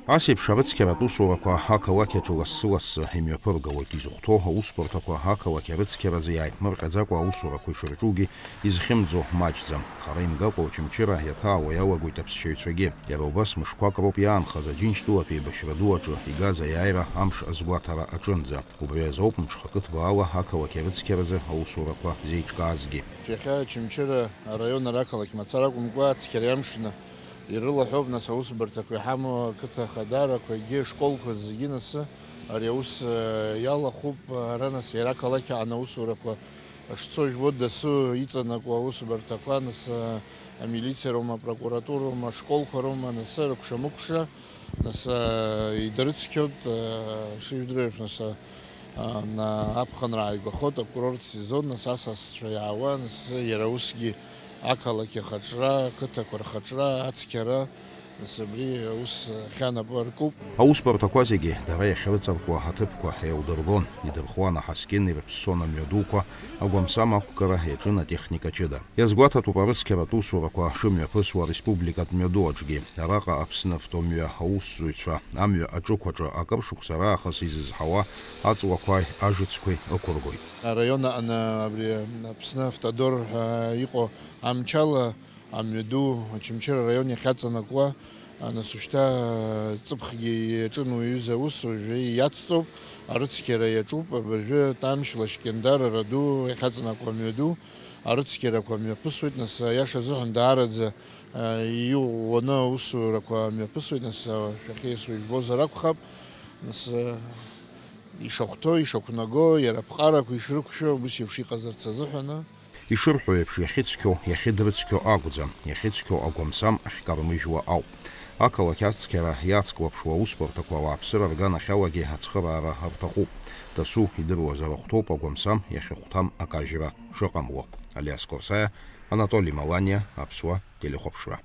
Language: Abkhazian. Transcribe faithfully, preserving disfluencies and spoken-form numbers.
Ас еиԥш арыцқьаратә усурақәа ақалақь аҿы лассы-лассы имҩаԥыргалоит, изыхәҭоу аусбарҭақәа ақалақь арыцқьаразы иааиԥмырҟьаӡакәа аусурақәа ишырҿугьы изхьымӡо маҷӡам. Хара имгакәа Очамчыра иаҭаауа иалагоит аԥсшьаҩцәагьы. Иара убас мышқәак роуп иаанхаз Аџьынџьтәылатә еибашьра ду аҿы игаз аиааира амш азгәаҭара аҿынӡа. Убри азоуп мҽхакы ҭбаала ақалақь арыцқьаразы аусурақәа зеиҿкаазгьы. Иахьа Очамчыра араион ара ақалақь мацара акәымкәа, ацқьареи амшны ирылаҳәоуп, нас, аусбарҭақәа иҳамоу ақыҭа ахадарақәагьы, ашколқәа зегьы, нас, ари аус, э, иалахәуп, ара, нас, иара ақалақь аҟны аусурақәа шцо жәбо, дасу иҵанакуа аусбарҭақәа, нас, э, амилициа роума, апрокуратура роума, ашколқәа роума, нас, рыкәша-мыкәша, нас, э, идырцқьоит, э, шижәдыруеиԥш, нас, э, на-, аԥхынра ааигәахоит, акурорт сезон, нас, асасцәа иаауа, нас, иара усгьы ақалақь ахаҿра, ақыҭақәа рхаҿра, ацқьара, нас, абри аус ахьанапы аркуп. Аусбарҭақәа зегьы дара иахьрыҵаркуа аҭыԥқәа еилдыргон, идырхуан аҳаскьын, ирыԥссон амҩадуқәа, агәамсам ақәгара иаҿын атехника ҷыда. Иазгәаҭатәуп арыцқьаратә усурақәа шымҩаԥысуа ареспубликатә мҩаду аҿгьы. Араҟа Аԥсны автомҩа аусзуҩцәа амҩа аҿықәаҿы акыр шықәса раахыс изызҳауа аҵлақәеи ажыцқәеи ықәыргоит. Араион аҟны абри Аԥсны автодор ҳәа иҟоу амчала амҩаду Очамчыра араион иахьаҵанакуа, нас, ушьҭа ҵыԥхгьы иаҿын уи аҩыза аус, уажәы иацҵоуп, арыцқьара иаҿуп, абыржәы Тамшь, Лашькьындар, Араду иахьаҵанакуа амҩаду, арыцқьарақәа мҩаԥысуеит, нас, аиаша азыҳәан даараӡа, а, иӷәӷәаны аусурақәа мҩаԥысуеит, нас, а, шәахьеисуа ижәбозар акәхап, нас, а, ишахәҭоу, ишақәнаго, иара аԥҟарақәа ишрықәшәо, ус еиԥш иҟазарц азыҳәаны. Ишырҳәо еиԥш, иахьыцқьоу, иахьыдрыцқьо акәӡам, иахьыцқьоу агәамсам ахькармыжьуа ауп. Ақалақь ацқьара иацклаԥшуа аусбарҭақәа ауааԥсыра рганахьалагьы ацхыраара рҭахуп. Дасу идыруазар ахәҭоуп агәамсам иахьыхәҭам акажьра шыҟамло. Алиас Корсаиа, Анатоли Маланиа, Аԥсуа телехәаԥшра.